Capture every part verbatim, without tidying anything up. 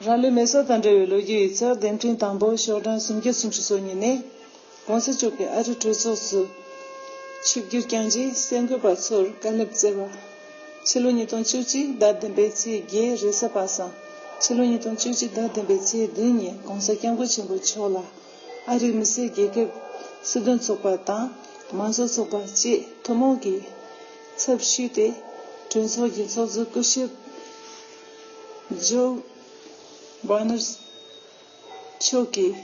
རང་ལུས་མེ་སྲེག་དང་འབྲེལ་བའི་ལོ་རྒྱུས་ཡིག་ཚགས་འདེམས་ཐོན་དང་པོ་ཤོག་གྲངས་སུམ་བརྒྱ་སུམ་ཅུ་སོ་གཉིས་ནས། ༸གོང་ས་མཆོག་གིས་ཨ་རིའི་གྲོས་ཚོགས་སུ་ཆིབས་བསྒྱུར་བསྐྱངས་རྗེས་གསར་འགོད་པ་ཚོར་བཀའ་སློབ་སྩལ་བ། ཕྱི་ལོ་ཉིས་སྟོང་བཅུ་གཅིག་ཟླ་བདུན་པའི་ཚེས་བརྒྱད་རེས་གཟའ་པ་སངས། ཕྱི་ལོ་ཉིས་སྟོང་བཅུ་གཅིག་ཟླ་བདུན་པའི་ཚེས་བདུན་ཉིན་༸གོང་ས་༸སྐྱབས་མགོན་ཆེན་པོ་མཆོག་ལ་ཨ་རིའི་མི་སེར་རྒྱལ་ཁབ་སྲིད་དོན་ཚོགས་པ་དང་མང་གཙོ་ཚོགས་པ་བཅས་ཐུན་མོང་གི་ཚབ་ཞུས་ཏེ། གྲོས་ཚོགས་ཀྱི་ཚོགས་གཙོ་སྐུ་ཞབས་ཇོ་བྷ་ནར་མཆོག་གིས་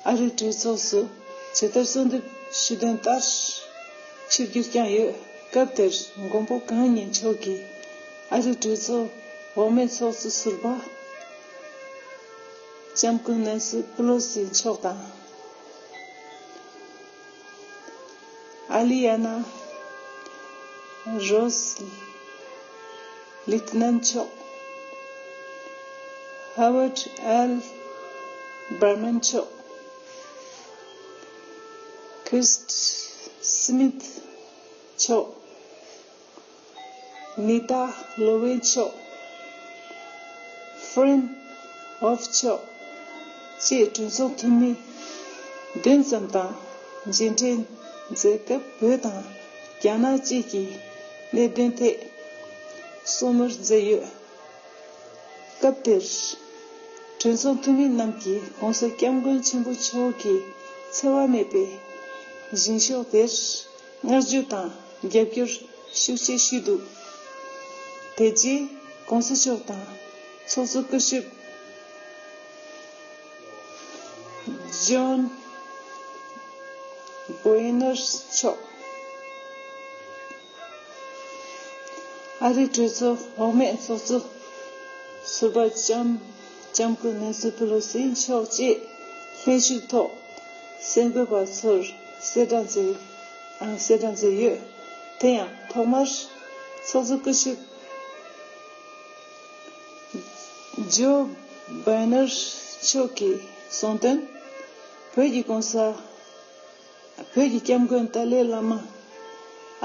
ཨ་རིའི་གྲོས་ཚོགས་སུ་ཇི་ལྟར་གསོལ་འདེབས་ཞུས་དོན་ལྟར་ཆིབས་བསྒྱུར་བསྐྱངས་ཡོད། སྐབས་དེར་མགོན་པོ་གང་ཉིད་མཆོག་གིས་ཨ་རིའི་གྲོས་ཚོགས་འོག་མའི་ཚོགས་གཙོ་ཟུར་པ་ལྕམ་སྐུ་ནན་སི་པི་ལོ་སི་མཆོག་དང་། ཨ་ལི་ཡ་ན་རོས་ལི་ཐི་ནན་མཆོག་ཧ་ཝར་ཨེལ་བར་མན་མཆོག་ཁྲིས་སི་མིད་མཆོག་ནི་ཏཱ་ལོ་ཝེ་མཆོག་ཧྥ་རན་ཧོབ་མཆོག་བཅས་གྲོས་ཚོགས་འཐུས་མི་བདུན་ཙམ་དང་མཇལ་འཕྲད་མཛད་སྐབས། བོད་དང་རྒྱ་ནག་བཅས་ཀྱི་གནད་དོན་ཐད་གསུང་མོལ་མཛད་ཡོད། སྐབས་དེར་གྲོས་ཚོགས་འཐུས་མི་རྣམས་ཀྱིས་༸གོང་ས་༸སྐྱབས་མགོན་ཆེན་པོ་མཆོག་གི་འཚེ་བ་མེད་པའི་བཞེངས་ཕྱོགས་དེར་བསྔགས་བརྗོད་དང་རྒྱབ་སྐྱོར་ཤུགས་ཆེ་ཞུས་འདུག་དེ་རྗེས་༸གོང་ས་མཆོག་དང་ཚོགས་གཙོ་སྐུ་ཞབས་ཇོན་བོ་ཡེ་ནར་མཆོག་ཨ་རིའི་གྲོས་ཚོགས་འོག་མའི་ཚོགས་གཙོ་ཟུར་པ་ལྕམ་ལྕམ་སྐུ་ནན་སི་པི་ལོ་སི་མཆོག་བཅས་ལྷན་ཞུགས་ཐོག་གསར་འགོད་པ་ཚོར་གསལ་བསྒྲགས་མཛད་ཨ་གསལ་བསྒྲགས་མཛད་ཡོད། དེ་ཡང་ཐོག་མར་ཚོགས་གཙོ་སྐུ་ཞབས་ཇོ་བྷ་ནར་མཆོག་གིས་གསུངས་དོན། བོད་ཀྱི་༸གོང་ས། བོད་ཀྱི་༸སྐྱབས་མགོན་ཏཱ་ལའི་བླ་མ་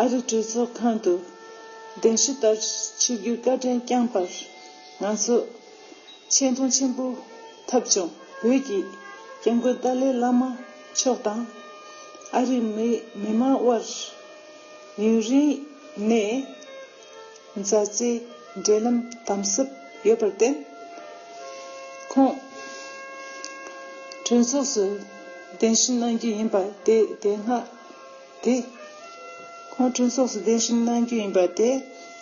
ཨ་རི་གྲོས་ཚོགས་ཁང་དུ་གདན་ཞུ་ལྟར་ཆིབས་བསྒྱུར་བཀའ་དྲིན་བསྐྱངས་པར་ང་ཚོ་ཆེ་མཐོང་ཆེན་པོ་ཐོབ་བྱུང་། བོད་ཀྱི་༸སྐྱབས་མགོན་ཏཱ་ལའི་བླ་མ་མཆོག་དང་ཨ་རིའི་མི་མི་མང་དབར་ཡུན་རིང་ནས་མཛའ་བརྩེའི་འབྲེལ་ལམ་དམ་ཟབ་ཡོད་པར་བརྟེན། ཁོང་གྲོས་ཚོགས་སུ་གདན་ཞུ་གནང་རྒྱུ་ཡིན་པ་དེ་དེ་སྔ་དེ། ཁོང་གྲོས་ཚོགས་སུ་གདན་ཞུ་གནང་རྒྱུ་ཡིན་པ་དེ་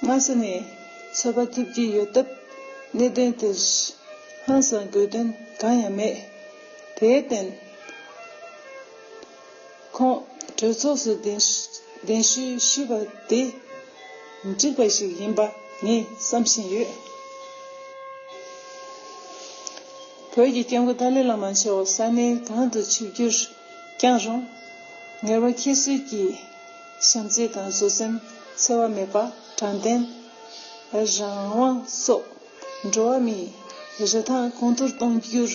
སྔ་ས་ནས་ཚོད་དཔག་ཐུབ་ཀྱི་ཡོད་སྟབས། གནད་དོན་དེར་ཧང་སང་དགོས་དོན་གང་ཡང་མེད། དེར་བརྟེན། ཁོང་གྲོས་ཚོགས་སུ་གདན་གདན་ཞུ་ཞུས་པ་དེ་འགྲིག་པ་ཞིག་ཡིན་པ་ངས་བསམ་བཞིན་ཡོད། བོད་ཀྱི་༸སྐྱབས་མགོན་ཏཱ་ལའི་བླ་མ་མཆོག་ས་གནས་གང་དུ་ཆིབས་བསྒྱུར་བསྐྱངས་རུང་། ངེས་པ་ཁྱད་གསོད་ཀྱི་བྱམས་བརྩེ་དང་བཟོད་སེམས་འཚེ་བ་མེད་པ། དྲང་བདེན། རང་དབང་སོགས་འགྲོ་བ་མིའི་རིན་ཐང་གོང་མཐོར་གཏོང་རྒྱུར་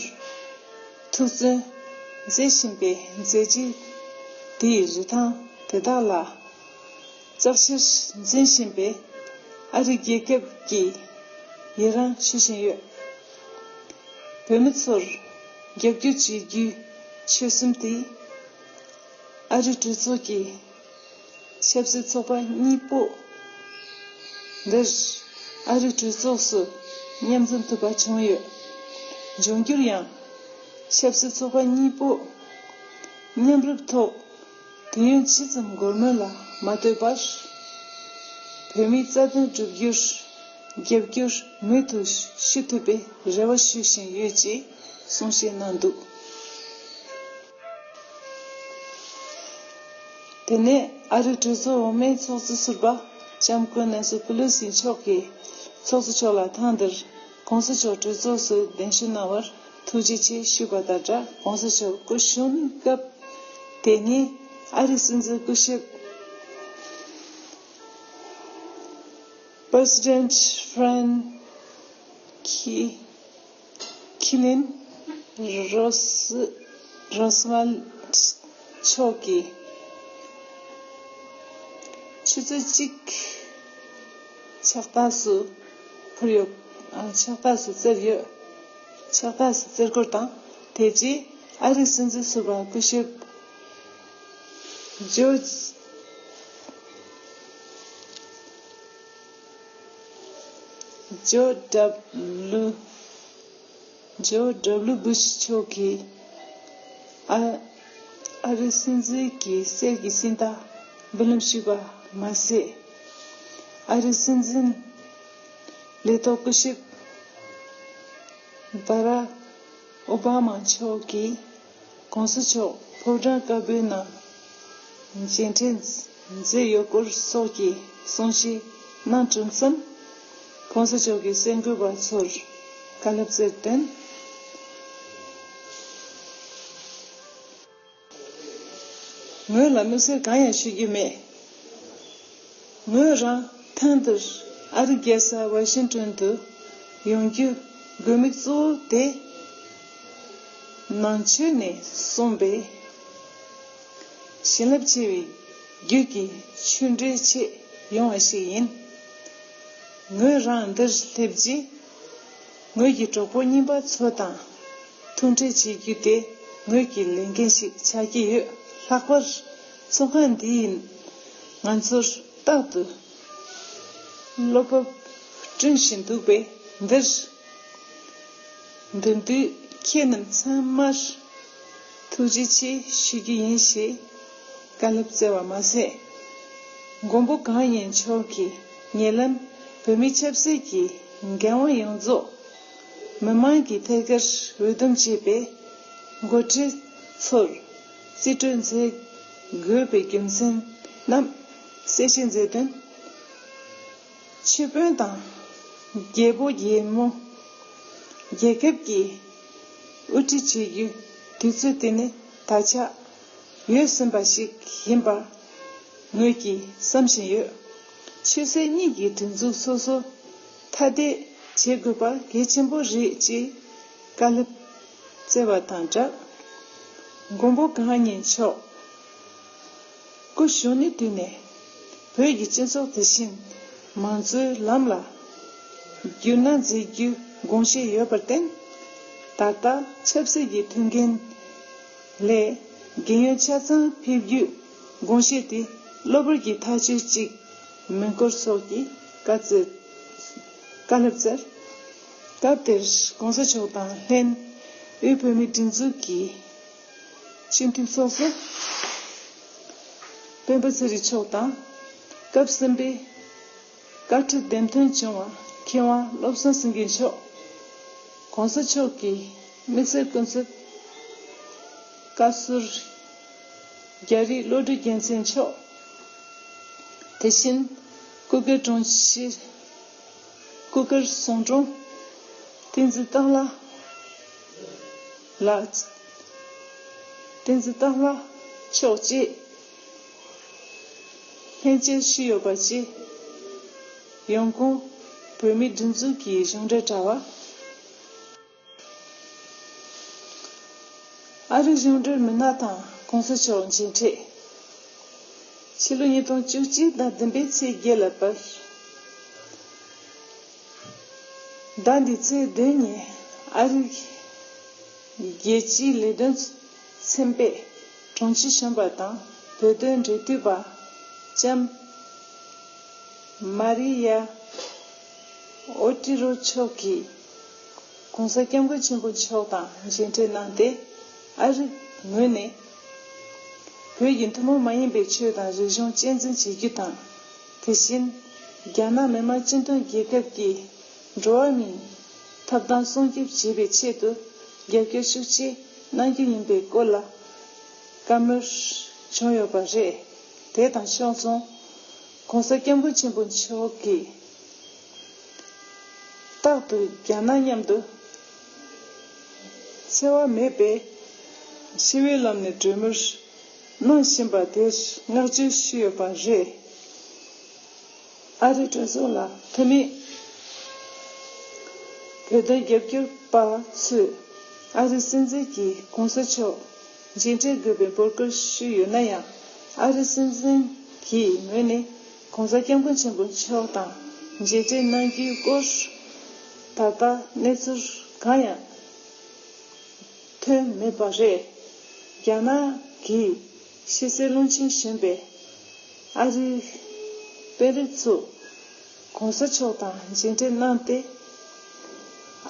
ཐུགས་བརྩོན་མཛད་བཞིན་པའི་མཛད་རྗེས་དེའི་རིན་ཐང་དེ་དག་ལ་བརྟག་དཔྱད་མཛད་བཞིན་པའི་ཨ་རི་རྒྱལ་ཁབ་ཀྱིས་ཡི་རངས་ཞུ་བཞིན་ཡོད། བོད་མི་ཚོར་རྒྱབ་སྐྱོར་བྱེད་རྒྱུའི་ཆོད་སེམས་དེས་ཨ་རི་གྲོས་ཚོགས་ཀྱི་ཆབ་སྲིད་ཚོགས་པ་གཉིས་པོ་འདིར་ཨ་རི་གྲོས་ཚོགས་སུ་མཉམ་འཛོམས་ཐུབ་པ་བྱུང་ཡོད། འབྱུང་འགྱུར་ཡང་ཆབ་སྲིད་ཚོགས་པ་གཉིས་པོ་མཉམ་རུབ་ཐོག་དུས་ཡུན་ཇི་ཙམ་འགོར་མིན་ལ་མ་ལྟོས་པར། བོད་མིའི་རྩ་དོན་བསྒྲུབ་རྒྱུར་རྒྱབ་སྐྱོར་མུ་མཐུད་ཞུ་ཐུབ་པའི་རེ་བ་ཞུ་བཞིན་ཡོད་ཅེས་གསུང་བཤད་གནང་འདུག་དེ་ནས་ཨ་རིའི་གྲོས་ཚོགས་འོག་མའི་ཚོགས་གཙོ་ཟུར་པ་ལྕམ་སྐུ་ནན་སི་པི་ལོ་སི་མཆོག་གིས་ཚོགས་གཙོ་མཆོག་ལ་ཐེངས་འདིར་༸གོང་ས་མཆོག་གྲོས་ཚོགས་སུ་གདན་ཞུ་གནང་བར་ཐུགས་རྗེ་ཆེ་ཞུས་པ་དང་སྦྲགས། ༸གོང་ས་མཆོག་སྐུ་གཞོན་སྐབས་དེ་ཉིད་ཨ་རིའི་སྲིད་འཛིན་སྐུ་ཞབས་President Frank Ki- Killin Ros- Roswell མཆོག་གིས་ཆུ་ཚོད་གཅིག་ཕྱག་རྟགས་སུ་ཕུལ་ཡོད། ཨ། ཕྱག་རྟགས་སུ་བསྩལ་ཡོད། ཕྱག་རྟགས་སུ་རྩེ་སྐོར་དང་། དེ་རྗེས་ཨ་རིའི་སྲིད་འཛིན་ཟུར་པ་སྐུ་ཞབས་ཇོ། ཇོ་ཌབ་ལུ། ཇོ་ཌབ་ལུ་བུ་ཤ་མཆོག་གིས་ཨ། ཨ་རིའི་སྲིད་འཛིན་གྱི་གསེར་གྱི་སྲིད་མདའ་འབུལ་ལམ་ཞུས་པ་མ་ཟད། ཨ་རིའི་སྲིད་འཛིན་ལས་ཐོག་སྐུ་ཞབས་བྷ་རག་ཨོ་བྷ་མ་མཆོག་གིས་༸གོང་ས་མཆོག་ཕོ་བྲང་དཀར་པོའི་ནང་མཇལ་འཕྲད་མཛད་ཡོད་སྐོར་སོགས་ཀྱི་གསུང་བཤད་གནང་གྲུབ་མཚམས། ༸གོང་ས་མཆོག་གིས་གསར་འགོད་པ་ཚོར་བཀའ་སློབ་སྩལ་དོན། ངོས་ལ་དམིགས་བསལ་གང་ཡང་ཞུ་རྒྱུ་མེད། ངོས་རང་ཐེངས་འདིར་ཨ་རིའི་རྒྱལ་ས་ཝ་ཤིང་ཏོན་དུ་ཡོང་རྒྱུའི་དགོས་དམིགས་གཙོ་བོ་དེ། ནང་ཆོས་ནས་གསུངས་པའི་བྱིན་རླབས་ཆེ་བའི་རྒྱུད་ཀྱི་ཆོས་འབྲེལ་ཆེད་ཡོང་བ་ཞིག་ཡིན། ངོས་རང་འདིར་སླེབས་རྗེས། ངོས་ཀྱི་གྲོགས་པོ་རྙིང་པ་ཚོ་དང་ཐུག་འཕྲད་བྱེད་རྒྱུ་དེ་ངོས་ཀྱི་ལས་འགན་ཞིག་ཆགས་ཀྱི་ཡོད། ལྷག་པར་ཚོགས་ཁང་འདིས་ང་ཚོར་རྟག་ཏུ་བློ་སྤོབས་བསྐྲུན་བཞིན་འདུག་པས། འདིར་འདུ་འདུས་ཁྱེད་རྣམས་ཚང་མར་ཐུགས་རྗེ་ཆེ་ཞུ་རྒྱུ་ཡིན་ཞེས་བཀའ་སློབ་སྩལ་བ་མ་ཟད། མགོན་པོ་གང་ཉིད་མཆོག་གིས་ཉེ་ལམ་བོད་མིའི་ཆབ་སྲིད་ཀྱི་འགན་དབང་ཡོངས་རྫོགས་མི་མང་གིས་ཐད་ཀར་འོས་འདེམས་བྱས་པའི་འགོ་ཁྲིད་ཚོར་རྩིས་སྤྲོད་མཛད་དགོས་པའི་རྒྱུ་མཚན་རྣམས་གསལ་བཤད་མཛད་དོན། ཆོས་དཔོན་དང་རྒྱལ་པོ་རྒྱལ་མོ་རྒྱལ་ཁབ་ཀྱི་དབུ་ཁྲིད་བྱེད་རྒྱུའི་དུས་ཚོད་དེ་ནི་ད་ཆ་ཡོལ་ཟིན་པ་ཞིག་ཡིན་པ་ངོས་ཀྱིས་བསམ་བཞིན་ཡོད། ཆོས་སྲིད་གཉིས་ཀྱི་སྒྲིག་འཛུགས་སོ་སོ་ཐ་དད་བྱེད་དགོས་པ་གལ་ཆེན་པོ་རེད་ཅེས་བཀའ་སློབ་སྩལ་བ་དང་སྦྲགས། མགོན་པོ་གང་ཉིད་མཆོག་སྐུ་གཞོན་ནུའི་དུས་ནས་བོད་ཀྱི་སྤྱི་ཚོགས་དེ་བཞིན་མང་གཙོའི་ལམ་ལ་བསྒྱུར་ན་མཛད་རྒྱུའི་དགོངས་བཞེས་ཡོད་པར་བརྟེན། ད་ལྟ་ཆབ་སྲིད་ཀྱི་མཐུན་རྐྱེན་ལས་རྒན་ཡོལ་ཆ་ཚང་ཕེབས་རྒྱུའི་དགོངས་བཞེས་དེ་གློ་བུར་གྱི་ཐག་གཅོད་ཅིག་མིན་སྐོར་སོགས་ཀྱི་བཀའ་སྩལ། བཀའ་སློབ་སྩལ། སྐབས་དེར་༸གོང་ས་མཆོག་དང་ལྷན་དབུས་བོད་མིའི་སྒྲིག་འཛུགས་ཀྱི་སྤྱི་འཐུས་ཚོགས་གཙོ་སྤེན་པ་ཚེ་རིང་མཆོག་དང་། སྐབས་གསུམ་པའི་བཀའ་ཁྲི་འདེམས་ཐོན་བྱུང་བ་མཁས་དབང་བློ་བཟང་སེང་གེ་མཆོག ༸གོང་ས་མཆོག་གི་དམིགས་བསལ་སྐུ་ཚབ་བཀའ་ཟུར་རྒྱ་རིགས་བློ་གྲོས་རྒྱལ་མཚན་མཆོག་དེ་བཞིན་སྐུ་སྒེར་དྲུང་ཆེ། སྐུ་སྒེར་ཟུང་དྲུང་བསྟན་འཛིན་སྟག་ལྷ་ལགས། བསྟན་འཛིན་སྟག་ལྷ་མཆོག་བཅས་ལྷན་བཅར་ཞུས་ཡོད་པ་བཅས། ཡང་ཁོང་བོད་མིའི་སྒྲིག་འཛུགས་ཀྱི་གཞུང་འབྲེལ་དྲ་བ། ཨ་རིའི་གཞུང་འབྲེལ་མི་སྣ་དང་༸གོང་ས་མཆོག་མཇལ་འཕྲད། ཕྱི་ལོ་ཉིས་སྟོང་བཅུ་གཅིག་ཟླ་བདུན་པའི་ཚེས་བརྒྱད་ལ་བར། ཟླ་འདིའི་ཚེས་བདུན་ཉིན་ཨ་རིའི་རྒྱལ་སྤྱིའི་ལས་དོན་ཚན་པས་དྲུང་ཆེ་གཞོན་པ་དང་བོད་དོན་འབྲེལ་མཐུད་པ་ལྕམ་མཱ་རི་ཡ་ཨོ་ཏི་རོ་མཆོག་གིས་༸གོང་ས་༸སྐྱབས་མགོན་ཆེན་པོ་མཆོག་དང་མཇལ་འཕྲད་གནང་སྟེ། ཨ་རིའི་ངོས་ནས་བོད་ཀྱི་ཐུན་མོང་མ་ཡིན་པའི་ཆོས་དང་རིག་གཞུང་གཅེས་འཛིན་བྱེད་རྒྱུ་དང་། དེ་བཞིན་རྒྱ་ནག་མི་དམངས་སྤྱི་མཐུན་རྒྱལ་ཁབ་ཀྱི་འགྲོ་བ་མིའི་ཐོབ་ཐང་སྲུང་སྐྱོབ་བྱེད་པའི་ཆེད་དུ་རྒྱབ་སྐྱོར་ཤུགས་ཆེ་གནང་རྒྱུ་ཡིན་པའི་སྐོར་ལ་བཀའ་མོལ་བྱུང་ཡོད་པ་རེད། དེ་དང་ཕྱོགས་མཚུངས་༸གོང་ས་༸སྐྱབས་མགོན་ཆེན་པོ་མཆོག་གིས་རྟག་ཏུ་རྒྱ་ནག་མཉམ་དུ་འཚེ་བ་མེད་པའི་ཞི་བའི་ལམ་ནས་གྲོས་མོལ་གནང་བཞིན་པ་དེར་བསྔགས་བརྗོད་ཞུས་ཡོད་པ་རེད། ཨ་རིའི་གྲོས་ཚོགས་ལ་འཐུས་མི་བོད་དོན་རྒྱབ་སྐྱོར་པ་ཚོས་ཨ་རིའི་སྲིད་འཛིན་གྱིས་༸གོང་ས་མཆོག་མཇལ་འཕྲད་དགོས་པའི་འབོད་སྐུལ་ཞུས་ཡོད་ན་ཡང་། ཨ་རིའི་སྲིད་འཛིན་གྱི་ངོས་ནས་༸གོང་ས་༸སྐྱབས་མགོན་ཆེན་པོ་མཆོག་དང་མཇལ་འཕྲད་གནང་རྒྱུའི་སྐོར་ད་ལྟ་གནས་ཚུལ་གང་ཡང་ ཐོན་མེད་པ་རེད། རྒྱ་ནག་གིས་ཕྱི་སྲིད་བློན་ཆེན་གཞོན་པས་ཨ་རིའི་དཔོན་རིགས་ཚོ་གོང་ས་མཆོག་དང་མཇལ་འཕྲད་གནང་སྟེ།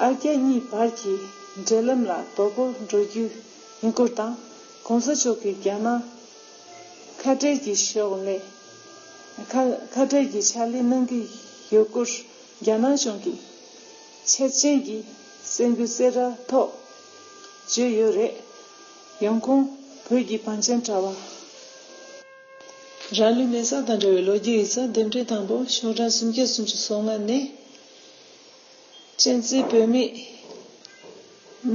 ཨ་རྒྱ་གཉིས་བར་གྱི་འབྲེལ་ལམ་ལ་དོ་ཕོག་འགྲོ་རྒྱུ་ཡིན་སྐོར་དང་། གོང་ས་མཆོག་གིས་རྒྱ་ནག་ཁ་བྲལ་གྱི་ཕྱོགས་ལས་ཁ་ཁ་བྲལ་གྱི་ཕྱག་ལས་གནང་གི་ཡོད་སྐོར། རྒྱ་ནག་གཞུང་གི་འཆར་ཅན་གྱི་གསར་འགྱུར་གསལ་བསྒྲགས་ཐོག་བརྗོད་ཡོད་རེད། ཡང་ཁོང་བོད་ཀྱི་བང་ཆེན་དྲ་བ། རང་ལུས་མེ་སྲེག་དང་འབྲེལ་བའི་ལོ་རྒྱུས་ཡིག་ཚགས་ལྡེབ་འཕྲེང་དང་པོ་ཤོག་གྲངས་སུམ་བརྒྱ་སུམ་ཅུ་སོ་ལྔ་ནས། གཅན་གཟན་བོད་མིའི་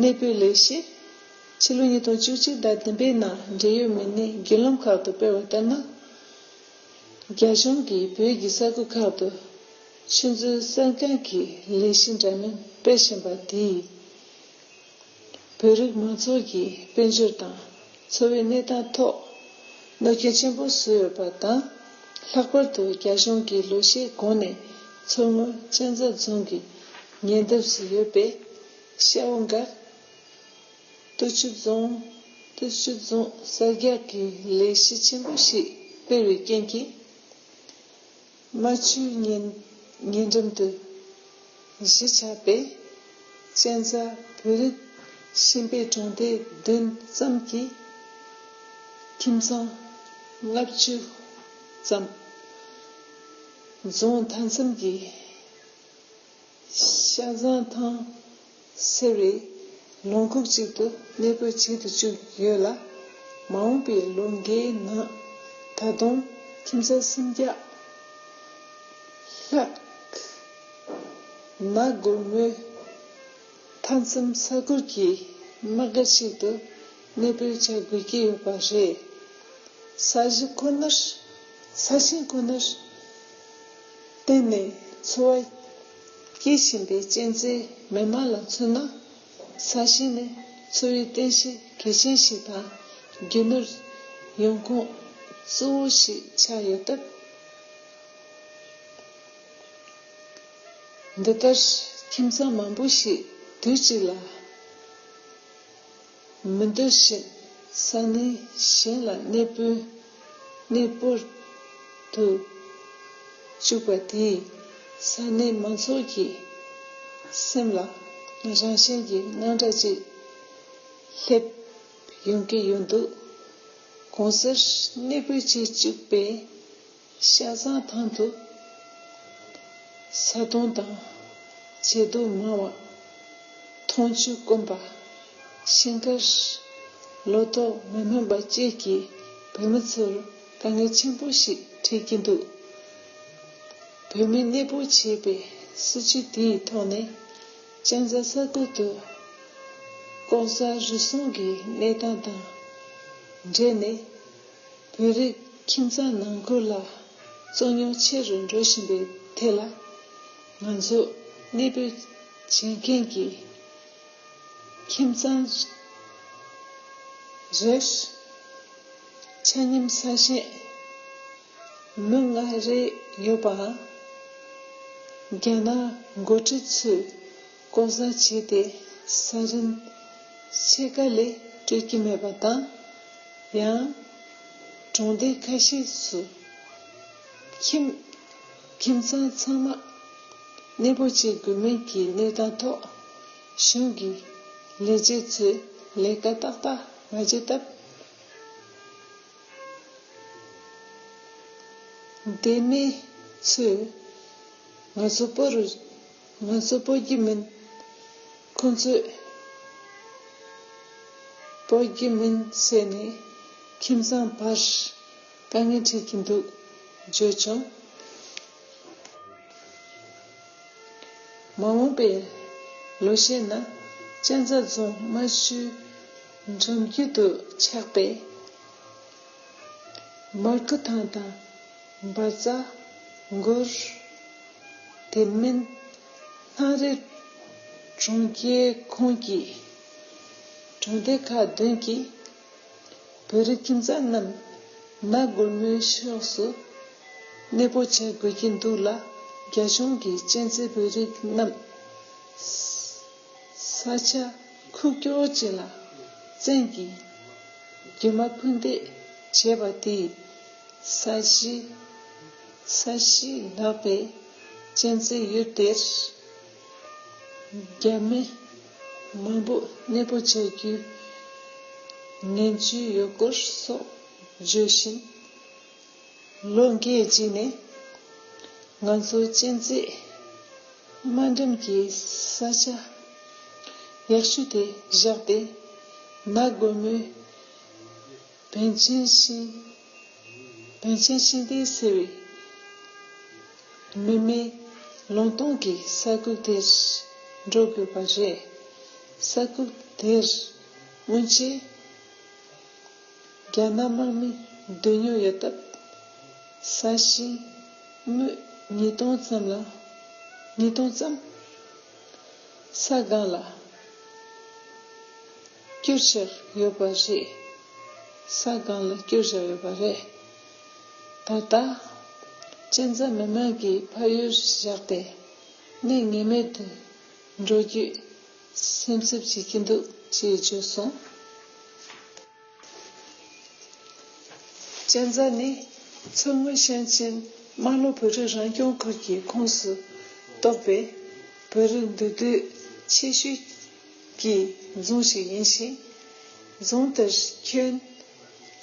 གནས་སྤོའི་ལས་གཞི། ཕྱི་ལོ་ཉིས་སྟོང་བཅུ་གཅིག་ཟླ་བདུན་པའི་ནང་འབྲེལ་ཡོད་མི་སྣས་བརྒྱུད་ལམ་ཁག་ཏུ་སྤེལ་བ་ལྟར་ན། རྒྱ་གཞུང་གིས་བོད་ཀྱི་ས་ཁུལ་ཁག་ཏུ་ཆུ་མཛོད་གསར་བཀའ་གི་ལས་གཞི་འདྲ་མིན་སྤེལ་བཞིན་པ་དེས། བོད་རིགས་མང་ཚོགས་ཀྱི་དཔལ་འབྱོར་དང་འཚོ་བའི་གནས་སྟངས་ཐོག་གནོད་སྐྱོན་ཆེན་པོ་བཟོས་ཡོད་པ་དང་། ལྷག་པར་དུ་རྒྱ་གཞུང་གིས་ལོ་ཤས་གོང་ནས་མཚོ་སྔོན་གཅན་ཚ་རྫོང་གི་ཉེ་འདབས་སུ་ཡོད་པའི་ཤ་བོ་འགག་སྟོད་ཆུ་རྫོང་། སྟོད་ཆུ་རྫོང་གསར་རྒྱག་གི་ལས་གཞི་ཆེན་པོ་ཞིག་སྤེལ་བའི་རྐྱེན་གྱིས། རྨ་ཆུའི་ཉེ་ཉེ་འགྲམ་དུ་གཞིས་ཆགས་པའི་གཅན་ཚ་བོད་རིགས་ཤན་པའི་གྲོང་སྡེ་བདུན་ཙམ་གྱི་ཁྱིམ་ཚང་ལྔ་བཅུ་ཙམ། རྫོང་མཐའ་མཚམས་ཀྱི་ཤ་ཟང་ཐང་ཟེར་བའི་ལུང་ཁུག་ཅིག་ཏུ་གནས་སྤོ་བྱེད་དུ་བཅུག་ཡོད་ལ། མ་འོངས་པའི་ལོ་འགའི་ནང་ད་དུང་ཁྱིམ་ཚང་སུམ་བརྒྱ་ལྷག་ནགས་སྒོར་མོའི་མཐའ་མཚམས་ས་ཁུལ་གྱི་དམག་སྒར་ཞིག་ཏུ་གནས་སྤོ་བྱ་དགོས་ཀྱི་ཡོད་པ་རེད། ས་གཞི་ཁོ་ནར། ས་ཞིང་ཁོ་ནར་བརྟེན་ནས་འཚོ་བ་སྐྱེལ་བཞིན་པའི་གཅན་ཚའི་མི་དམངས་ལ་མཚོན་ན། ས་ཞིང་ནི་འཚོ་བའི་རྟེན་གཞི་གལ་ཆེན་ཞིག་དང་། རྒྱུ་ནོར་ཡོང་ཁུངས་གཙོ་བོ་ཞིག་ཆགས་ཡོད་སྟབས། འདི་ལྟར་ཁྱིམ་ཚང་མང་པོ་ཞིག་དུས་གཅིག་ལ། མི་འདོད་བཞིན་ས་གནས་གཞན་ལ་གནས་སྤོས་གནས་སྤོར་དུ་བཅུག་པ་དེས། ས་གནས་མང་ཚོགས་ཀྱི་སེམས་ལ་རང་བཞིན་གྱིས་དངངས་སྐྲག་ཅིག་སླེབས་ཡོང་གི་ཡོད་འདུག་གོང་གསལ་གནས་སྤོས་བྱེད་བཅུག་པའི་ཤ་ཟང་ཐང་དུ་ས་དོང་དང་བྱེ་རྡོ་མང་བ། འཐུང་ཆུ་དཀོན་པ། ཤིང་མཁར་ལོ་ཏོག་མི་སྨིན་པ་བཅས་ཀྱིས་བོད་མི་ཚོར་དཀའ་ངལ་ཆེན་པོ་ཞིག་འཕྲད་ཀྱི་འདུག་བོད་མི་གནས་སྤོ་བྱས་པའི་སྲིད་བྱུས་དེའི་ཐོག་ནས། གཅན་ཚ་ས་ཁུལ་དུ་ལྐོག་ཟ་རུལ་སུངས་ཀྱི་གནས་སྟངས་དང་འབྲེལ་ནས། བོད་རིགས་ཁྱིམ་ཚང་ནང་ཁུལ་ལ་རྩོད་རྙོག་ཆེ་རུ་འགྲོ་བཞིན་པའི་ཐད་ལ། ང་ཚོ་གནས་སྤོས་བྱེད་མཁན་གྱི་ཁྱིམ་ཚང་རེར་ཆ་སྙོམས་ས་ཞིང་མུ་ལྔ་རེ་ཡོད་པའང་། རྒྱ་ནག་འགོ་ཁྲིད་ཚོས་ལྐོག་ཟ་བྱས་ཏེ་ས་རིན་ཕྱེད་ཀ་ལས་སྤྲོད་ཀྱི་མེད་པ་དང་། ཡང་གྲོང་སྡེ་ཁ་ཤས་སུ་ཁྱིམ་ཁྱིམ་ཚང་ཚང་མ་གནས་སྤོ་བྱེད་དགོས་མིན་གྱི་གནས་སྟངས་ཐོག་གཞུང་གི་ལས་བྱེད་ཚོས་ལས་ཀ་ཏག་ཏག་མ་བྱས་སྟབས། བདེ་སྨད་ཚོས་ང་ཚོ་སྤོ་རུ་ང་ཚོ་སྤོ་རྒྱུ་མིན། ཁོང་ཚོས་སྤོ་རྒྱུ་མིན་ཟེར་ནས་ཁྱིམ་ཚང་བར་དཀའ་ངལ་འཕྲད་ཀྱི་འདུག་བརྗོད་བྱུང་། མ་འོངས་པའི་ལོ་ཤས་ནང་གཅན་ཚ་རྫོང་རྨ་ཆུའི་འགྲམ་རྒྱུད་དུ་ཆགས་པའི་མར་ཁུ་ཐང་དང་འབར་རྩ་སྒོར། དེ་མིན་སྣང་རའི་གྲོང་ཁྱེར་ཁོངས་ཀྱི་གྲོང་སྡེ་ཁག་བདུན་གྱི་བོད་རིགས་ཁྱིམ་ཚང་རྣམས་ནགས་སྒོར་མོའི་ཕྱོགས་སུ་གནས་སྤོ་བྱ་དགོས་ཀྱི་འདུག་ལ། རྒྱ་གཞུང་གིས་གཅན་གཟན་བོད་རིགས་རྣམས་ས་ཆ་ཁུག་ཀྱོག་ཅིག་ལ་ བཙན་གྱིས་རྒྱུ་མ་ཕུ་འདེད་བྱས་པ་དེས་ས་གཞི་ས་གཞི་ལྷག་པའི་གཅན་གཟན་ཡུལ་དེར། རྒྱ་མི་མང་པོ་གནས་སྤོ་བྱ་རྒྱུའི་ངན་ཇུས་ཡོད་སྐོར་སོགས་བརྗོད་བཞིན། ལོ་འགའི་རྗེས་ནས་ང་ཚོ་གཅན་གཟན་དམའ་འགྲམ་གྱི་ས་ཆ་ཡག་ཤོས་དེ་བཞག་སྟེ། ནགས་དགོན་མོའི་བན་ཆེན་ཤིང་བན་ཆེན་ཤིང་རྟའི་སེར་བའི་མི་མེད་ལུང་སྟོང་གི་ས་ཁུལ་དེར་འགྲོ་དགོས་པ་རེད། ས་ཁུལ་དེར་སྔོན་ཆད་རྒྱ་ནག་དམག་མི་སྡོད་མྱོང་ཡོད་སྟབས། ས་ཞིང་མུའུ་ཉིས་སྟོང་ཙམ་ལ་ཉིས་སྟོང་ཙམ་ས་སྒང་ལ་བསྐྱུར་བཞག་ཡོད་པ་རེད། ས་སྒང་ལ་བསྐྱུར་བཞག་ཡོད་པ་རེད། ད་ལྟ་གཅན་ཚ་མི་མང་གིས་ཕ་ཡུལ་བཞག་སྟེ་གནས་ངེས་མེད་དུ་འགྲོ་རྒྱུའི་སེམས་འཚབ་བྱེད་ཀྱི་འདུག་ཅེས་བརྗོད་སོང་། གཅན་ཚ་ནི་མཚོ་སྔོན་ཞིང་ཆེན་རྨ་ལྷོ་བོད་རིགས་རང་སྐྱོང་ཁུལ་གྱི་ཁོངས་སུ་གཏོགས་པའི་བོད་རིགས་འདུས་སྡོད་ཆེ་ཤོས་ཀྱི་རྫོང་ཞིག་ཡིན་ཞིང་། རྫོང་དེར་ཁྱོན་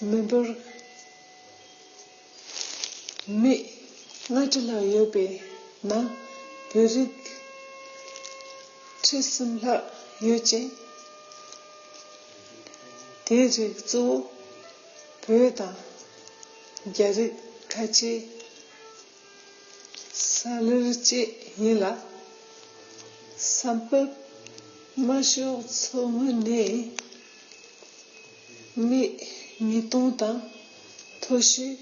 མི་འབོར་མི་ལྔ་ཁྲི་ལྷག་ཡོད་པའི་ནང་བོད་རིགས་ཁྲི་གསུམ་ལྷག་ཡོད་ཅིང་། དེའི་རིགས་གཙོ་བོ་བོད་དང་རྒྱ་རིགས་ཁ་ཆེ་ས་ལེར་བཅས་ཡིན་ལ། ས་བབ་དམའ་ཤོས་མཚོ་སྔོན་ནས་མི་ཉིས་སྟོང་དང་མཐོ་ཤོས་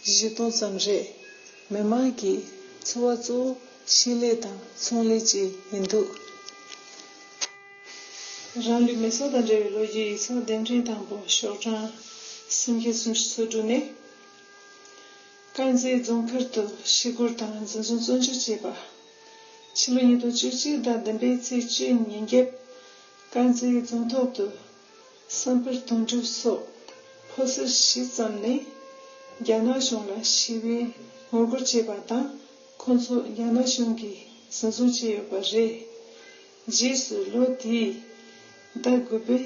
བཞི་སྟོང་ཙམ་རེད། མི་མང་གི་འཚོ་བ་གཙོ་བོ་ཞིང་ལས་དང་ཚོང་ལས་བཅས་ཡིན་འདུག་རང་ལུས་མེ་སྲེག་དང་འབྲེལ་བའི་ལོ་རྒྱུས་ཡིག་ཚགས་ལྡེམ་ཕྲན་དང་པོ་ཤོག་གྲངས་སུམ་བརྒྱ་སུམ་ཅུ་སོ་དྲུག་ནས། དཀར་མཛེས་རྫོང་མཁར་དུ་ཞི་རྒོལ་དང་འཛིན་བཟུང་བཙོན་འཇུག་བྱས་པ། ཕྱི་ལོ་ཉིས་སྟོང་བཅུ་གཅིག་ཟླ་བདུན་པའི་ཚེས་བཅུའི་ཉིན་རྒྱབ། དཀར་མཛེས་རྫོང་ཐོག་ཏུ་བསམ་འཕེལ་དོན་གྲུབ་སོགས་ཕོ་གསར་བཞི་ཙམ་ནས་རྒྱ་ནག་གཞུང་ལ་ཞི་བའི་ངོ་རྒོལ་བྱས་པ་དང་། ཁོང་ཚོ་རྒྱ་ནག་གཞུང་གིས་འཛིན་བཟུང་བྱས་ཡོད་པ་རེད། རྗེས་སུ་ལོ་དེའི་ཟླ་དགུ་པའི་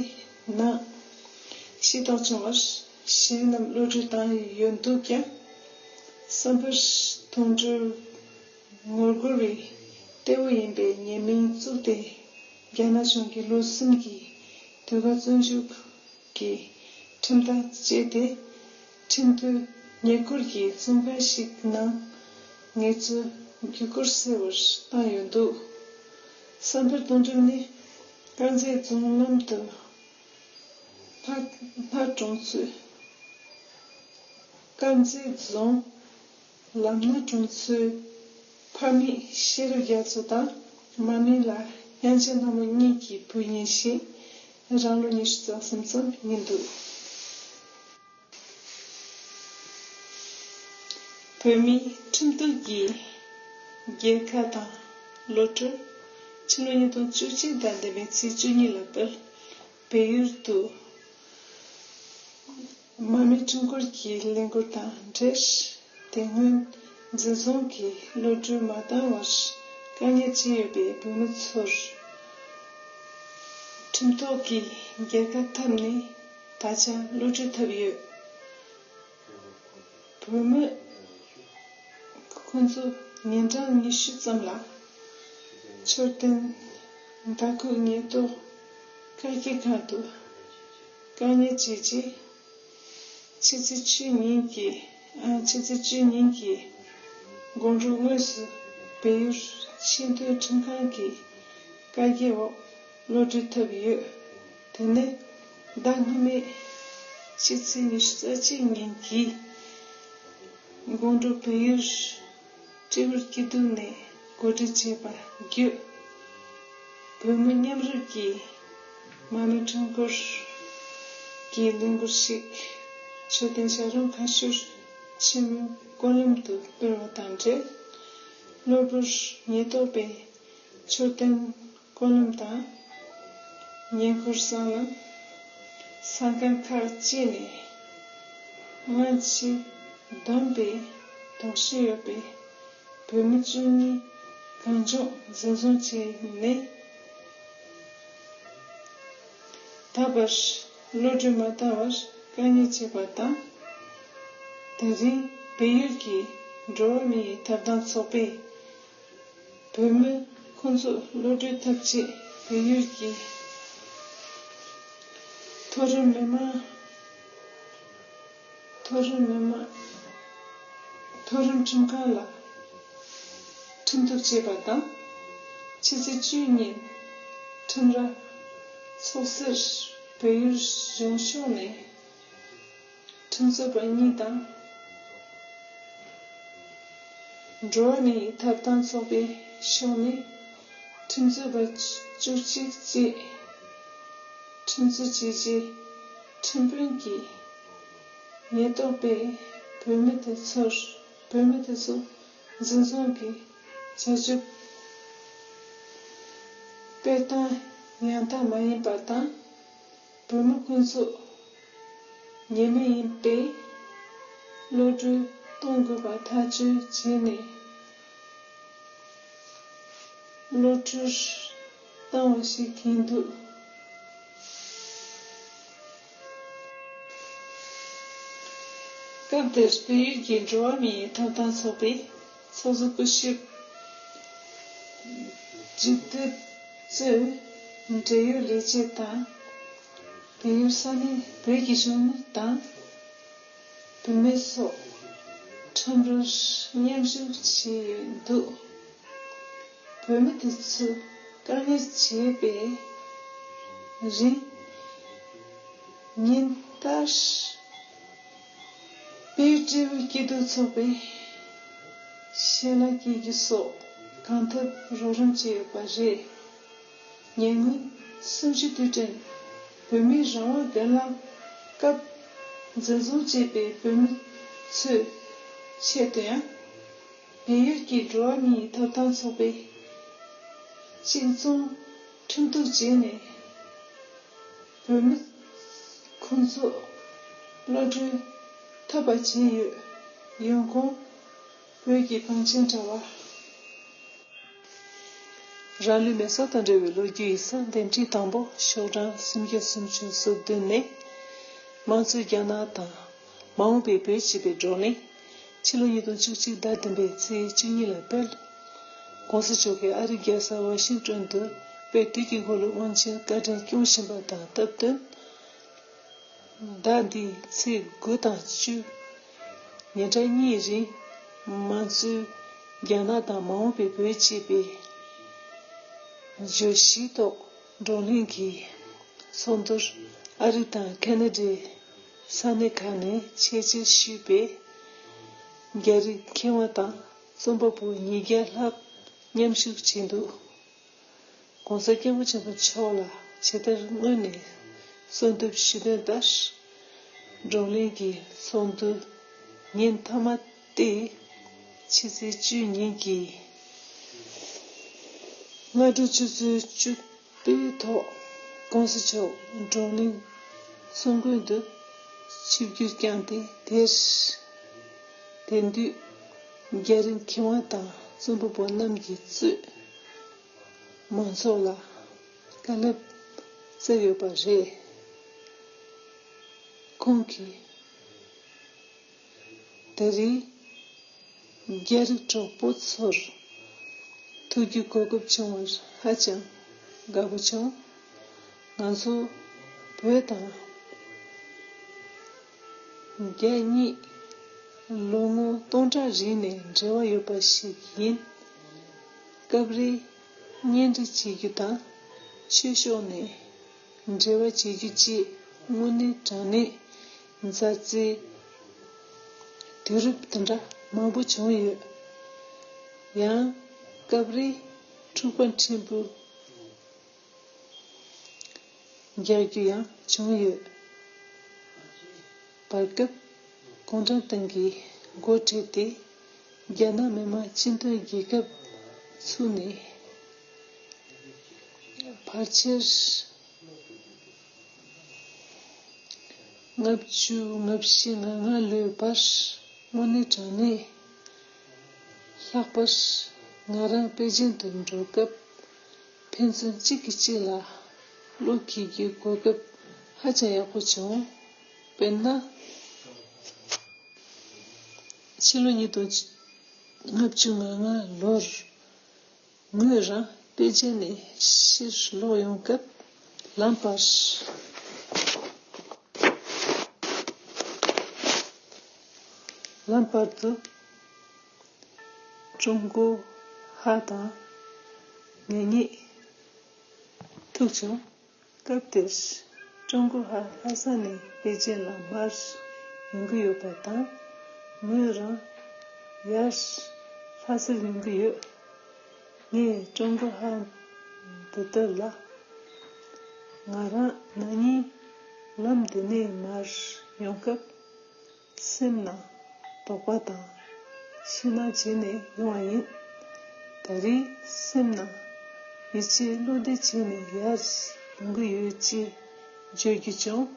ནང་ཤི་རྟག་བྱུང་བར་གཞན་རྣམས་གློད་གྲོལ་བཏང་ཡོད་འདུག་ཀྱང་། བསམ་འཕེལ་དོན་གྲུབ་ངོ་རྒོལ་བའི་གཏེ་བོ་ཡིན་པའི་ཉེས་མིང་བཙུགས་ཏེ། རྒྱ་ནག་གཞུང་གིས་ལོ་གསུམ་གྱི་དུས་བཀག་བཙོན་འཇུག་གི་ཁྲིམས་ཐག་བཅད་དེ། ཁྲིམས་མཐུན་ཉེ་འཁོར་གྱི་བཙོན་ཁང་ཞིག་ནང་ངལ་རྩོལ་བརྒྱུད་སྐུར་སེལ་བར་བཏང་ཡོད་འདུག་བསམ་འཕེལ་དོན་གྲུབ་ནི་དཀར་མཛེས་རྫོང་ལམ་དུ་ལྷ་ལྷ་གྲོང་ཚོའི། དཀར་མཛེས་རྫོང་ལམ་སྣ་གྲོང་ཚོའི་ཕ་མེས་ཤེས་རབ་རྒྱ་མཚོ་དང་། མ་མེས་ལ་སྙན་ཆེན་ལྷ་མོ་གཉིས་ཀྱི་བུ་ཡིན་ཞིང་། རང་ལོ་ཉི་ཤུ་རྩ་གསུམ་ཙམ་ཡིན་འདུག་བོད་མིའི་ཁྲིམས་གཏུག་གི་རྒྱལ་ཁ་དང་གློད་གྲོལ། ཕྱི་ལོ་ཉིས་སྟོང་བཅུ་གཅིག་ཟླ་བདུན་པའི་ཚེས་བཅུ་གཉིས་ལ་དཔལ་བལ་ཡུལ་དུ་མ་མི་ཁྲིམས་སྐོར་གྱི་ལས་འགུལ་དང་འབྲེལ། དེ་སྔོན་འཛིན་བཟུང་གིས་གློད་གྲོལ་མ་བཏང་བར་དཀའ་ངལ་ཅི་ཡོད་པའི་བོད་མི་ཚོར་ཁྲིམས་ཐོག་གི་རྒྱལ་ཁ་ཐོབ་ནས་ད་ཆ་གློད་གྲོལ་ཐོབ་ཡོད། བོད་མི་ཁོང་ཚོ་ཉིན་གྲངས་ཉི་ཤུ་ཙམ་ལ་མཆོད་རྟེན་མདའ་ཁུག་ཉེན་རྟོག་བཀག་སྐྱིལ་ཁང་དུ་བཀག་ཉར་བྱས་རྗེས། ཕྱི་ཚེས་བཅུ་ཉིན་གྱི་ཨ་ཕྱི་ཚེས་བཅུ་ཉིན་གྱི་དགོང་དྲོ་དངོས་སུ་བལ་ཡུལ་ཆེས་མཐོའི་ཁྲིམས་ཁང་གི་བཀའ་རྒྱའི་འོག་གློད་གྲོལ་ཐོབ་ཡོད། དེ་ནས་ཟླ་སྔོན་མའི་ཕྱི་ཚེས་ཉི་ཤུ་རྩ་གཅིག་ཉིན་གྱི་དགོང་དྲོ་བལ་ཡུལ་སྤྲེའུ་སྐྱིད་སྡུག་ནས་གོ་སྒྲིག་བྱས་པ་བརྒྱུད། བོད་མི་མཉམ་རུབ་ཀྱིས་མ་མི་ཁྲིམས་སྐོར་གྱི་ལས་འགུལ་ཞིག་མཆོད་རྟེན་བྱ་རུང་ཁ་ཤོར་ཆེན་མོའི་སྐོར་ལམ་དུ་སྤེལ་བ་དང་འབྲེལ། གློ་བུར་ཉེན་རྟོག་པས་མཆོད་རྟེན་སྐོར་ལམ་དང་། ཉེ་འཁོར་སྲང་ལམ། ས་ཁང་ཁག་ཅིག་ནས་སྔ་ཕྱི་བསྡོམས་པས་དོགས་གཞི་ཡོད་པའི་བོད་མི་བཅུ་གཉིས་གང་བྱུང་འཛིན་བཟུང་བྱས་ནས། ད་བར་གློད་གྲོལ་མ་བཏང་བར་བཀག་ཉར་བྱས་པ་དང་། དེ་རིང་བལ་ཡུལ་གྱི་འགྲོ་བ་མིའི་ཐོབ་ཐང་ཚོགས་པས། བོད་མི་ཁོང་ཚོ་གློད་གྲོལ་ཐབས་ཆེད་བལ་ཡུལ་གྱི་མཐོ་རིམ་མི་མང་མཐོ་རིམ་མི་མང་མཐོ་རིམ་ཁྲིམས་ཁང་ལ་ཁྲིམས་གཏུག་བྱས་པ་དང་། ཕྱི་ཚེས་བཅུ་ཉིན་ཁྲིམས་ར་ཚོགས་སར་བལ་ཡུལ་གཞུང་ཕྱོགས་ནས། ཁྲིམས་རྩོད་པ་གཉིས་དང་། འགྲོ་བ་མིའི་ཐོབ་ཐང་ཚོགས་པའི་ཕྱོགས་ནས་ཁྲིམས་རྩོད་པ་བཅུ་གཅིག་བཅས་ཁྲིམས་རྩོད་བྱས་རྗེས། ཁྲིམས་དཔོན་གྱིས་ཉེན་རྟོག་པས་བོད་མི་དེ་ཚོར་བོད་མི་དེ་ཚོ་འཛིན་བཟུང་གི་བྱ་སྤྱོད་སྤེལ་སྟངས་ཡང་དག་མ་ཡིན་པ་དང་། བོད་མི་ཁོང་ཚོ་ཉེས་མེད་ཡིན་པས། གློད་གྲོལ་གཏོང་དགོས་པ་ཐག་གཅོད་བྱས་ནས། གློད་གྲོལ་བཏང་བ་ཞིག་ཡིན་འདུག་སྐབས་དེར་བལ་ཡུལ་གྱི་འགྲོ་བ་མིའི་ཐོབ་ཐང་ཚོགས་པའི་ཚོགས་གཙོ་སྐུ་ཞབས་ཇི་ཏི་གཙོས་འབྲེལ་ཡོད་ལས་བྱེད་དང་། བལ་ཡུལ་ས་གནས་བོད་ཀྱི་གཞོན་ནུ་དང་། བུད་མེད་སོགས་ཁྲོམ་རར་མཉམ་ཞུགས་བྱས་ཡོད་འདུག་བོད་མི་དེ་ཚོས་བཀག་ཉར་བྱས་པའི་རིང་ཉིན་ལྟར་བལ་ཡུལ་སྐྱིད་སྡུག་ཚོགས་པས་ཞལ་ལག་སྐྱེལ་རྒྱུ་སོགས་གང་ཐུབ་རོགས་རམ་བྱས་ཡོད་པ་རེད། ཉེ་སྔོན་གསུམ་བཅུ་དུས་དྲན་བོད་མིའི་རང་དབང་སྒེར་ལངས་སྐབས་འཛིན་བཟུང་བྱས་པའི་བོད་མི་ཚོའི་ཆེད་དུ་ཡང་། བལ་ཡུལ་གྱི་འགྲོ་བ་མིའི་ཐོབ་ཐང་ཚོགས་པས་གཅིག་མཚུངས་ཁྲིམས་གཏུག་བྱས་ནས། བོད་མི་ཁོང་ཚོ་གློད་གྲོལ་ཐོབ་པ་བྱས་ཡོད། ཡོང་ཁུངས་བོད་ཀྱི་བང་ཆེན་དྲ་བ། རང་ལུས་མེ་སྲེག་དང་འབྲེལ་བའི་ལོ་རྒྱུས་ཡིག་ཚང་འདོན་ཐེངས་དང་པོ་ཤོག་གྲངས་སུམ་བརྒྱ་སུམ་ཅུ་སོ་བདུན་ནས། དམངས་གཙོའི་རྒྱ་ནག་དང་མ་འོངས་པའི་བོད་ཅེས་པའི་བགྲོ་གླེང་ཕྱི་ལོ་ཉིས་སྟོང་བཅུ་གཅིག་ཟླ་བདུན་པའི་ཚེས་བཅུ་གཉིས་ལ་སྤེལ། ༸གོང་ས་མཆོག་གིས་ཨ་རིའི་རྒྱལ་ས་ཝ་ཤིང་ཏོན་དུ་བོད་དུས་ཀྱི་འཁོར་ལོའི་དབང་ཆེན་བཀའ་དྲིན་སྐྱོང་བཞིན་པ་དང་སྟབས་བསྟུན། ཟླ་འདིའི་ཚེས་དགུ་དང་བཅུ། ཉིན་གྲངས་གཉིས་རིང་དམངས་གཙོའི་རྒྱ་ནག་དང་མ་འོངས་པའི་བོད་ཅེས་པའི་བརྗོད་གཞིའི་ཐོག་བགྲོ་གླེང་གི་ཚོགས་འདུར་ཨ་རི་དང་ཁ་ན་ཌའི་ས་གནས་ཁག་ནས་ཆེད་ཕེབས་ཞུས་པའི་རྒྱ་རིགས་མཁས་དབང་དང་རྩོམ་པ་པོ་ཉིས་བརྒྱ་ལྷག་མཉམ་ཞུགས་བྱས་འདུག ༸གོང་ས་སྐྱབས་མགོན་ཆེན་པོ་མཆོག་ལ་ཇི་ལྟར་སྔོན་ནས་གསོལ་འདེབས་ཞུས་དོན་ལྟར། བགྲོ་གླེང་གི་ཚོགས་འདུ་ཉིན་མཐའ་མ་སྟེ། ཕྱི་ཚེས་བཅུ་ཉིན་གྱི་སྔ་དྲོ་ཆུ་ཚོད་བཅུ་པའི་ཐོག་༸གོང་ས་མཆོག་བགྲོ་གླེང་ཚོགས་མགོན་དུ་ཆིབས་བསྒྱུར་བསྐྱངས་ཏེ། དེར་དེང་དུས་རྒྱ་རིགས་མཁས་དབང་དང་རྩོམ་པ་པོ་རྣམས་ཀྱིས་གཙོས། མང་ཚོགས་ལ་བཀའ་སློབ་སྩལ་ཡོད་པ་རེད། ཁོང་གིས་ད་རེས་རྒྱ་རིགས་གྲོགས་པོ་ཚོར་ཐུག་རྒྱུའི་གོ་སྐབས་བྱུང་བར་ཧ་ཅང་དགའ་པོ་བྱུང་། ང་ཚོ་བོད་དང་རྒྱ་གཉིས་ལོ་ངོ་སྟོང་ཕྲག་རིང་ནས་འབྲེལ་བ་ཡོད་པ་ཞིག་ཡིན། སྐབས་རེ་གཉེན་སྒྲིག་བྱེད་རྒྱུ་དང་ཆོས་ཕྱོགས་ནས་འབྲེལ་བ་བྱེད་རྒྱུ་བཅས་དངོས་གནས་དྲང་གནས་མཛའ་བརྩེའི་དུས་རབས་དེ་འདྲ་མང་པོ་བྱུང་ཡོད། ཡང་སྐབས་རེ་འཁྲུག་པ་ཕྲན་བུ་རྒྱག་རྒྱུ་ཡང་བྱུང་ཡོད། བར་སྐབས་གུང་ཁྲན་ཏང་གིས་འགོ་ཁྲིད་དེ་རྒྱ་ནག་མི་དམངས་སྤྱི་མཐུན་རྒྱལ་ཁབ་ཚུགས་ནས་ཕལ་ཆེར་ ལྔ་བཅུ་ང་བཞི་ང་ལྔ་ལོའི་བར་དངོས་གནས་དྲང་གནས། ལྷག་པར་ང་རང་པེ་ཅིན་དུ་འགྲོ་སྐབས་ཕན་ཚུན་གཅིག་གིས་གཅིག་ལ་བློ་འགེལ་རྒྱུའི་གོ་སྐབས་ཧ་ཅང་ཡག་པོ་བྱུང་། དཔེར་ན། ཕྱི་ལོ་ཉིས་སྟོང་ལྔ་བཅུ་ང་ལྔ་ལོར། ངོས་རང་པེ་ཅིན་ནས་ཕྱིར་ལོག་ཡོང་སྐབས་ལམ་བར། ལམ་བར་དུ་ཀྲུང་གོ་ཧ་དང་ངེད་གཉིས་ཐུག་བྱུང་། སྐབས་དེར་ཀྲུང་གོ་ཧ་ལྷ་ས་ནས་པེ་ཅིན་ལ་མར་ཡོང་གི་ཡོད་པ་དང་། ངོས་རང་ཡར་ལྷ་སར་ཡོང་གི་ཡོད། ངས་ཀྲུང་གོ་ཧ་འདི་ལྟར་ལ། ང་རང་ན་ནིང་ལམ་འདི་ནས་མར་ཡོང་སྐབས། སེམས་ནང་དོགས་པ་དང་ཞེད་སྣང་བྱས་ནས་ཡོང་བ་ཡིན། ད་རེས་སེམས་ནང་ཡིད་ཆེས་བློ་བདེ་བྱས་ནས་ཡར་ཡོང་གི་ཡོད་ཅེས་བརྗོད་རྒྱུ་བྱུང་།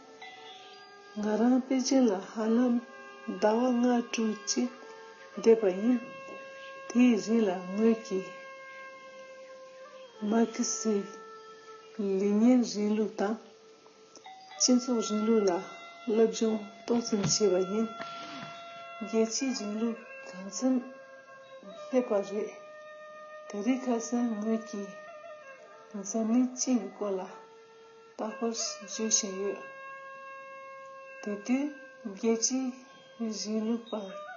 ང་རང་པེ་ཅིན་ལ་ཧ་ལམ་ཟླ་བ་ལྔ་དྲུག་ཅིག་བསྡད་པ་ཡིན། དེའི་རིང་ལ་ངོས་ཀྱིས་མར་ཁེ་སི་ལེ་ཉིན་རིང་ལུགས་དང་། སྤྱི་ཚོགས་རིང་ལུགས་ལ་སློབ་སྦྱོང་ཏོག་ཙམ་བྱས་པ་ཡིན། རྒྱལ་སྤྱིའི་རིང་ལུགས་གང་འཚམ་སླེབས་པ་རེད། དེ་རིང་ཁ་སང་ངོས་ཀྱིས་འཛམ་གླིང་སྤྱི་ཡི་སྐོར་ལ་རྟག་པར་བརྗོད་བཞིན་ཡོད། དེ་དུས་རྒྱལ་སྤྱིའི་རིང་ལུགས་པ་